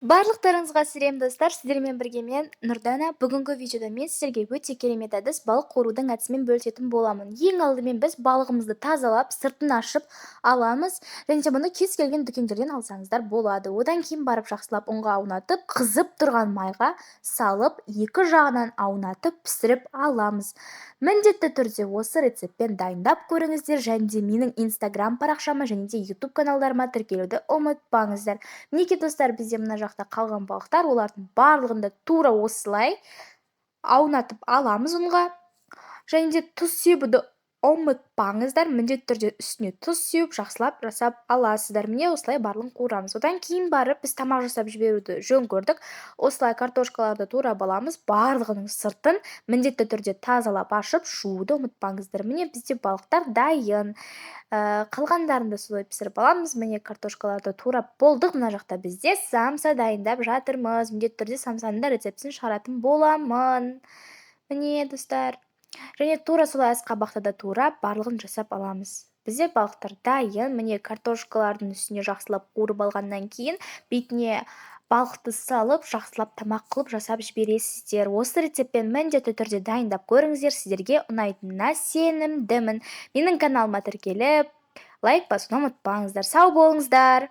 Барлықтарыңызға сәлем, достар! Сіздермен бірге мен, Нұрдана. Бүгінгі видеода мен сіздерге өте керемет әдіс, балық қуырудың әдісімен бөлісетін боламын. Ең алдымен біз балығымызды тазалап, сыртын ашып аламыз және де бұны кез келген дүкендерден алсаңыздар болады. Одан кейін барып жақсылап ұнға аунатып, қызып тұрған майға салып, екі жағынан аунатып пісіріп аламыз. Міндетті түрде осы рецептпен дайындап көріңіздер және де менің Инстаграм парақшама және де Ютуб каналдарыма тіркелуді ұмытпаңыздар. Мінекей, достар, бізде мына жақта қалған балықтар, олардың барлығын да тура осылай аунатып аламыз ұнға және де тұз себуді ұмытпаңыздар. Міндетті түрде үстіне тұз сеуіп, жақсылап жасап аласыздар. Міне, осылай барлығын қуырамыз. Одан кейін барып біз тамақ жасап жіберуді жөн көрдік. Осылай картошкаларды турап аламыз. Барлығының сыртын міндетті түрде тазалап, ашып, жууды ұмытпаңыздар. Міне, бізде балықтар дайын, қалғандарын да солай пісіріп аламыз. Міне, картошкаларды турап болдық. Мына жақта бізде самса дайындап жатырмыз. Міндетті түрде самсаның да рецептісін шығаратын боламын. Міне, достар, және тура солай асқабақты да турап, барлығын жасап аламыз. Бізде балықтар дайын. Міне, картошкалардың үстіне жақсылап қуырып алғаннан кейін бетіне балықты салып, жақсылап тамақ қылып жасап жібересіздер. Осы рецептпен міндетті түрде дайындап көріңіздер, сіздерге ұнайтынына сенімдімін. Менің каналыма тіркеліп, лайк басуды ұмытпаңыздар. Сау болыңыздар!